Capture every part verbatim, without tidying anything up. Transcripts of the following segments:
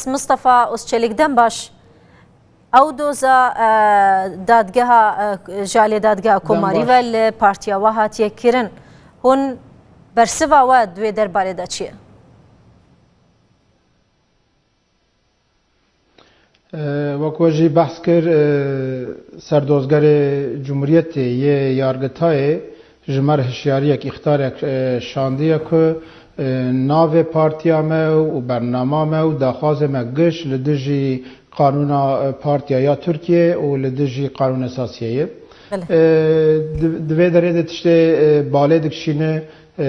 Mistefa Ozçelik, dem baş. Ew doza, e, dadgeha, e, ji alê dadgeha Komarî ve li partiya we hatiye kirin. Hûn bersiva we di wê derbarê de çi ye? E, wek we jî behs kir, e, serdozgerê Cumhuriyetê yê Yargitayê ji me re hişyariyek, îxtarek, e, şandiye ku, e, navê partiya me û bernama me û daxwazê me giş li dijî qanûna, e, partiya ya Tirkiye û li dijî qanûn esasiyê ye. Belê. E, di, di vê derê de tiştê, e, balê dikişîne, e,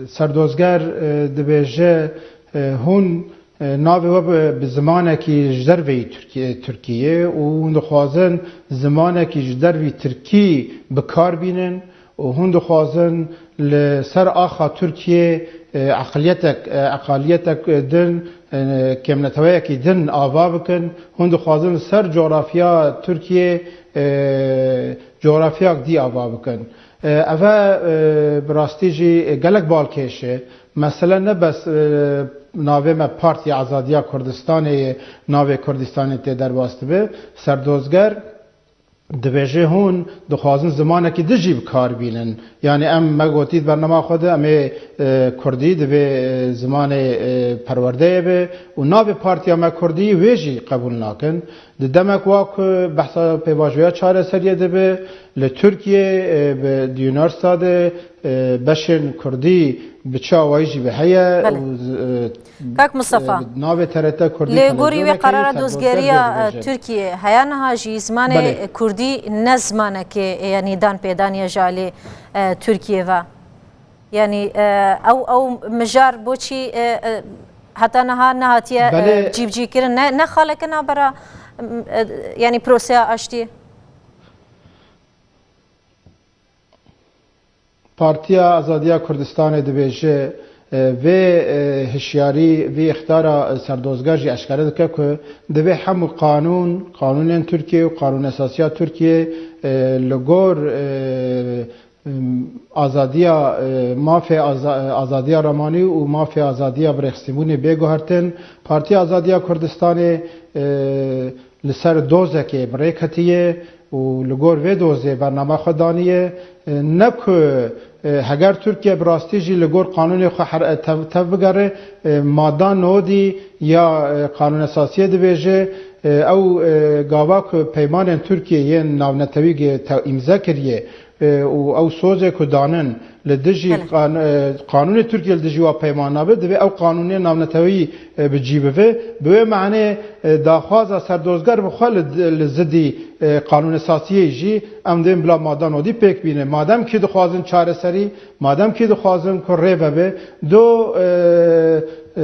serdozger, e, dibêje, e, hûn, e, navê we bi, bi zimanekî ji derveyî Tirkiye, Tirkiye û hûn dixwazin zimanekî ji dervî Tirkî bi kar bînin û hûn dixwazin li ser axa Tirkiye, e, eqliyetek, e, eqaliyetek din, e, kêmneteweyekî din ava bikin. Hûn dixwazin li ser coğrafya Tirkiye, e, coğrafyak dî ava bikin. E, eve, e, bi rastî jî gelek balkêş e. Mesele ne bes, e, navê me Partiya Azadiya Kurdistanê ye, navê Kurdistanê tê derbas dibe. Serdozger dibêje hûn dixwazin zimanekî din jî bi kar bînin. Yanî em, me gotî di bernama xwe de, em ê, e, kurdî divê, e, zimanê, e, perwerdeyê be û navê partiya me kurdî wê jî qebûl nakin. Di demek wa ku behsa pêvajoya çareseriyê dibe, li Tirkiye, e, bi, di unîversîta de, e, beşên kurdî bi çi awayî jî bi heye Belê. û, e, Kak Mustafa, e, navê T R T Kurdî lê gorî wê televizyonekê qerara serdozger dozgeriya, vê e, dibêje. Tirkiye heye niha jî zimanê, Belê. e, kurdî ne zimanekê, e, yanî dan pêdan ye ji alî, e, Tirkiye ve? Yanî, e, ew, ew mijar boçî, e, e, heta niha nehatiye, e, Belê. cîbicîkirin? Ne, ne xaleke navbera, e, yanî proseya aştiyê? Partiya Azadiya Kurdistanê dibêje, e, vê, e, hişyarî, vê îxtara, e, serdozger jî eşkere dike ku divê hemû qanûn, qanûnên Tirkiye û qanûn esasiya Tirkiye, e, li gor, e, em, azadiya, e, mafê aza-, e, azadiya ramanî û mafê azadiya birêxistinbûnê bê guhertin. Partiya Azadiya Kurdistanê, e, li ser dozekê bi rê ketiye û li gor vê dozê bernama xwe daniye. E, ne ku, e, heger Tirkiye bi rastî jî li gor qanûnê xwe her-, e, tev, tev bigere, e, mada nodî ya, e, Qanûn Esasiyê dibêje, e, ew, e, gava ku peymanên Tirkiye yên navnetewî ge-, te-, îmze kiriye, e, û ew sozê ku danin li dijî Belê. qan-, e, qanûnê Tirkiye li dijî wa peyman nabe, divê ew qanûnê navneteweyî, e, bi cî bive. Bi wê manê, e, daxwaza serdozger bi xwe li, li zidî, e, qanûn esasiyê jî em dibên bila mada nodî pêk bîne. Madem kî dixwazin çareserî, madem kî dixwazin ku rê vebe, do, e, e,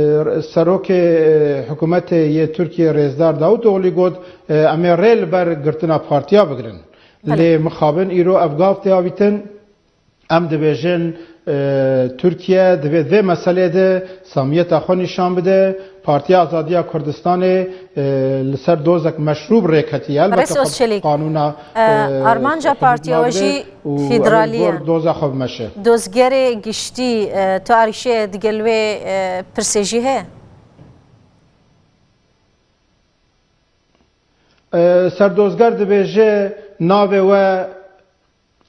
serokê, e, hikûmetê yê Tirkiye Rêzdar Davutoğlu got, e, em ê rê li ber girtina partiya bigirin. Belê. Lê mixabin îro ev gav tê avîtin. Em dibêjin, e, Tirkiye divê vê meselê de samiyeta xwe nîşan bide. Partiya Azadiya Kurdistanê, e, li ser dozek meşrû bi rê ketiye. Elbette Birêz xwe Ozçelik, qanûna, e, e, armanca hikûmet partiya we nagire jî û ew ê federalî ye. Gor doza xwe bimeşe. Dozgerê giştî, e, tu arîşe digel wê, e, pirsê jî heye? E, serdozger dibêje navê we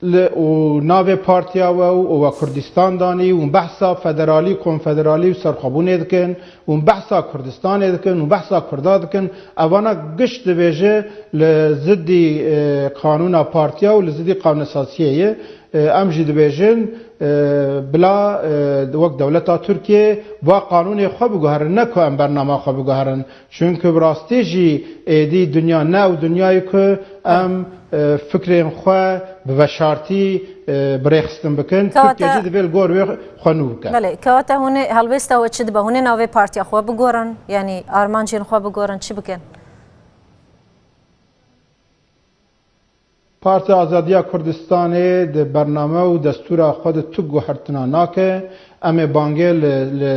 li, û navê partiya we û, û we Kurdistan danî, hûn behsa federalî, konfederalî û serxwebûnê dikin, hûn behsa Kurdistanê dikin, hûn behsa Kurda dikin. Evana giş dibêje li zidî, e, qanûna partiya û li zidî qanûnesasiyê ye. E, em jî dibêjin, e, bila, e, wek dewleta Tirkiye va qanûnê xwe biguherin, ne ku em bernama xwe biguherin. Çunku bi rastî jî êdî dinya ne ew dinyayê ku em, e, fikrên xwe bi veşartî, e, bi rêxistin bikin. Kewata Tirkiye jî divê li gor wê xwe nû bike. Belê, kewata hûn ê helwêsta we çi dibe? Hûn ê navê partiya xwe bigorin? Yanî armancên xwe bigorin, çi bikin? Partiya Azadiya Kurdistanê di bername û destûra xwe de tu guhertina nake. Em ê bangê li, li,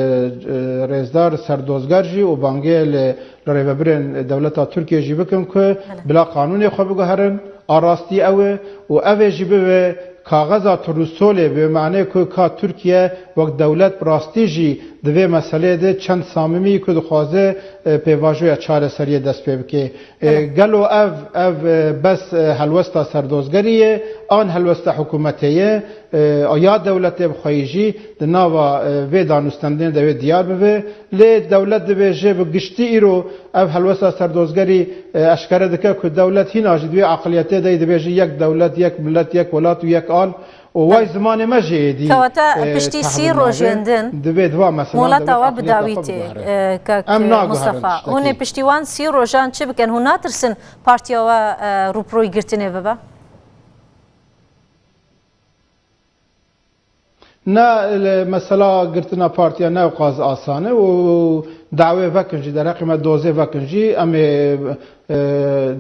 e, rêzdar serdozger jî û bangê li, li rêvebirên dewleta Tirkiye jî bikin ku Belê. bila qanûnê xwe biguherin. A rastî ew e û ev ê jî bibe kaxeza turnûsolê, bi manê ku ka Tirkiye wek dewlet bi rastî jî Di vê meseleyê de çend samimî ku dixwaze, e, pêvajoya çareseriyê dest pê bike. E, Evet. Gelo ev, ev, e, bes, e, helwesta serdozgerî ye, an helwesta hikûmetê ye, e, ya dewletê bi xwe yî jî di nava, e, vê danûstendinê de wê diyar bibe. Lê dewlet dibêje bi giştî îro ev helwesta serdozgerî, e, eşkere dike ku dewlet hîna jî di wê aqiliyetê de yî dibêje yek dewlet, yek milet, yek welat û yek al. û way Belê. Zimanê me jî êdî, Kewata e, piştî sî tahmin rojên nabe. Din. Divê di va meselan Molata dewlet we bi aqiliyeta dawî xwe tê, biguhere. E, kak Em naguherin Mustafa. Hûn ê tiştekî. Piştî wan sî rojan çi bikin? Hûn natirsin partiya we, e, rûpiroyî girtinê bibe? Ne, li mesela girtina partiya ne ew qas asan e û dawê vekin jî, derheqê me dozê vekin jî, em ê, e,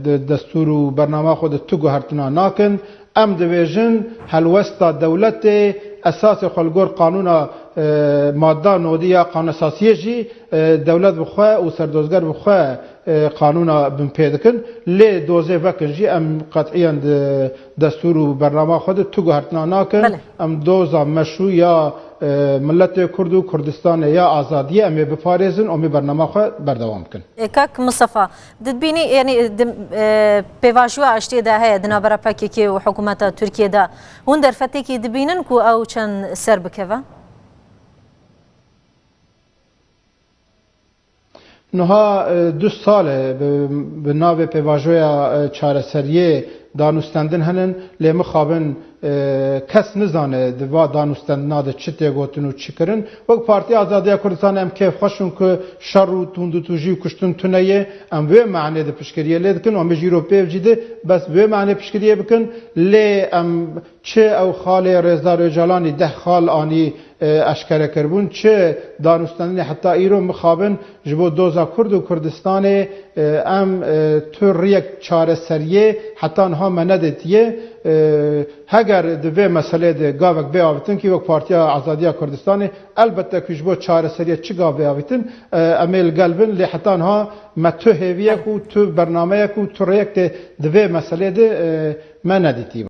di destûr û bernama xwe de tu guhertina nakin. Em dibêjin helwesta dewletê esasê xwe li gor qanûna, e, madda nodî ya qanûnesasiyê jî, e, dewlet bi xwe û serdozger bi xwe, e, qanûna binpê dikin. Lê dozê vekin jî em qet'iyen di destûr û bernama xwe de tu guhertina nakin. Belê. Em doza meşrû ya, e, miletê Kurd û Kurdistanê ya azadiyê em ê biparêzin û em ê bernama xwe berdewam bikin. E, Kak Mistefa, dibînî, yanî, di, e, pêvajoya aştiyê de heye di navbera P K K û hikûmeta Tirkiyê de. Hûn derfetekî dibînin ku ew çend ser bikeve? Niha, e, du sal e bi, bi navê pêvajoya, e, çareseriyê danûstendin henin, lê mixabin, e, kes nizane di va danûstendina de çi tê gotin û çi kirin. Wek Partiya Azadiya Kurdistanê em kêfxweş in ku şer û tundûtûjî û kuştin tune ye. Em wê manê de piştgiriyê lê dikin û em ê jî îro pêv jî de bes bi wê manê piştgiriyê bikin. Lê em çi ew xalê Rêzdar Ocalanî deh xal anî, e, eşkere kiribûn, çi danûstendinê heta îro mixabin ji bo doza Kurd û Kurdistanê, e, em, e, tu riyek çareseriyê heta niha me nedêtiye. E, heger di vê meselê de gavek bê avîtin kî wek Partiya Azadiya Kurdistanê, elbette ku ji bo çareseriyê çi gav bê avîtin, e, em ê li gel bin, lê heta niha me tu hêviyek û tu bernameyek û tu rêyek tê di vê meselê de, e, me nedîtî.